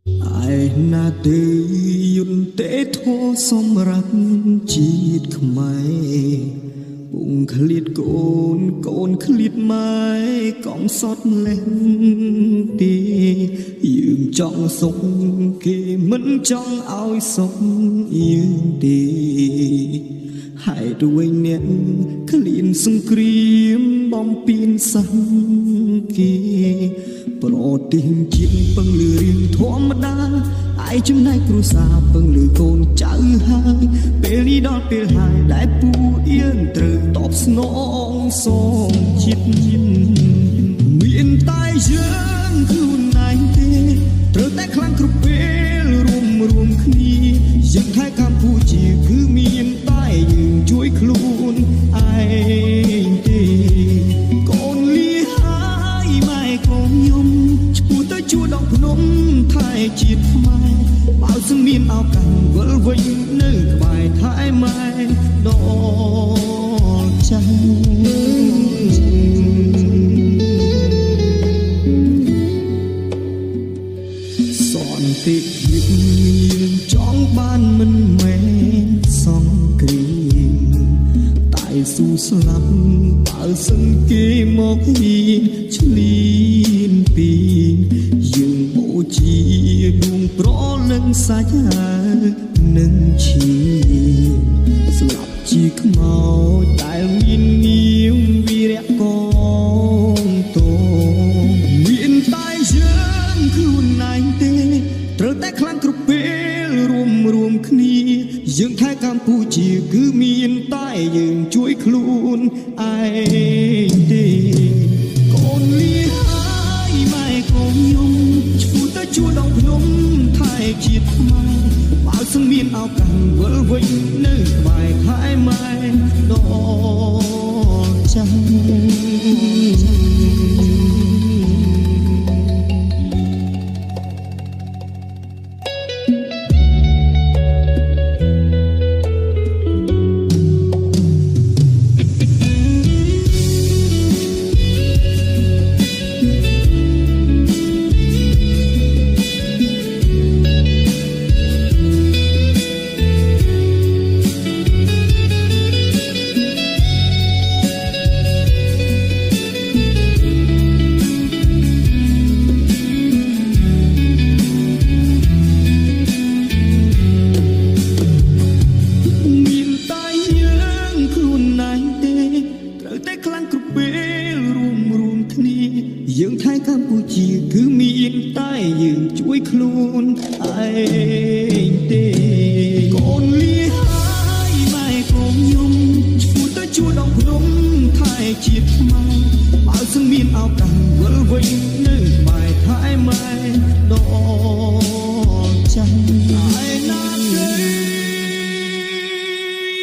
ឯណាទេយន្តទេធម៌សម្រាប់ជាតិខ្មែរ ពុងឃ្លាតកូនកូនឃ្លាតម៉ែកងសត់ម្លេះទេយើងចង់សុខគេមិនចង់ឲ្យសុខយើងទេហេតុវិញអ្នកឃ្លានសង្គ្រាមបំពេញសង្គេប្រទេសជាតិពឹងលឺរឿងធម្មតាឯចំណែកគ្រួសារពឹងលឺកូនចៅហើយពេលនេះដល់ពេលហើយដែលពូអៀងត្រូវតបស្នងសងជាតិមានតែយើងខ្លួនឯងទេត្រូវតែខ្លាំងគ្រប់ពេលរួមរួមគ្នាយើងថែកម្ពុជាគឺមានតែយើងជួយខ្លួនឯងទេកូនលីហើយម៉ែកូនយំឆ្ពោះទៅជួដងភ្នំថែជាតិខ្មែរបើសិនមានឱកាសវិលវិញនៅក្បែរថែម៉ែដល់ចាស់ សន្តិភាពយើងចង់បានមិនមែនសង្គ្រាមតែស៊ូស្លាប់បើសិនគេមកហ៊ានឆ្លៀនពីយើងបូជាដួងប្រលឹងសាច់ហើយនឹងឈាមស្លាប់ជាខ្មោចដែលមាននាមវីរៈកងតមានតែយើងខ្លួនឯងទេត្រូវតែខ្លាំងគ្រប់ពេលរួមរួមគ្នាយើងថែកម្ពុជាគឺមានតែយើងជួយខ្លួនឯងទេកូនលីហើយម៉ែកូនយំឆ្ពោះទៅជួដងភ្នំថែជាតិខ្មែរបើសិនមានឱកាសវិលវិញនៅក្បែរថែម៉ែដល់ចាស់ មានតែយើងខ្លួនឯងទេត្រូវតែខ្លាំងគ្រប់ពេលរួមរួមគ្នាយើងថែកម្ពុជាគឺមានតែយើងជួយខ្លួនឯងទេកូនលីហើយម៉ែកូនយំឆ្ពោះទៅជួដងភ្នំថែជាតិខ្មែរបើសិនមានឱកាសវិលវិញនៅក្បែរថែម៉ែដ